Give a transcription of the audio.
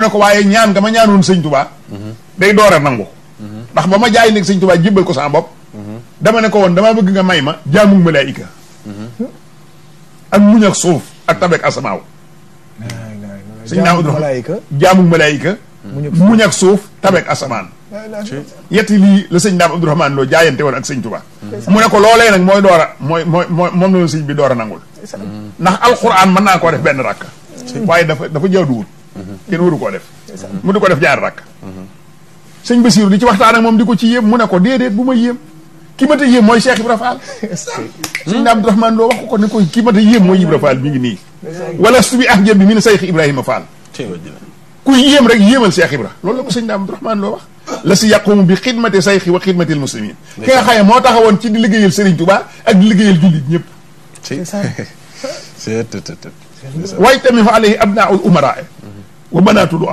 ne ko waaye ñaan nga ma ñaanoon sëñ Tuubaa day door a nangu ndax ba ma jaay nekk sëñ Tuubaa jébbal ko sama bopp dama ne ko woon damaa bëgg nga may ma jaamug malaayika ak muñ ak suuf ak tabeek asamaaw sëñ naa jaamug malaayika muñ ak suuf tabeek asamaan yetti lii la sëñ Daam Abdourahmane Lo jaayante woon ak sëñ Tuubaa mu ne ko loolee nag mooy door a moom la sëñ bi door a nangul ndax alxuraan mën naa koo def benn rakk waaye dafa jaaduwul kenn waru koo def mu di ko def ñaari rakk sëñ Basiiru di ci waxtaan ak moom di ko ci yéem mu ne ko déedéet bu ma yéem ki ma ta yéem mooy Cheikh Ibra Fall sëñ Daam Abdourahmane Lo wax ko ne ko ki ma ta yéem mooy Ibra Fall mi ngi nii wala su bi ak jëb bi mi ne Cheikh Ibrahima Fall kuy yéem rek yéemal Cheikh Ibra loolu la ko sëñ Daam Abdourahmane Lo wax la si yaqumu bi xidmati sayxi wa xidmatil muslimin ki nga xaye moo taxawoon ci di liggéeyal Serigne Touba ak di liggéeyal jullit ñëpp waaye tamit fa alayhi abnaul umara wa banaatul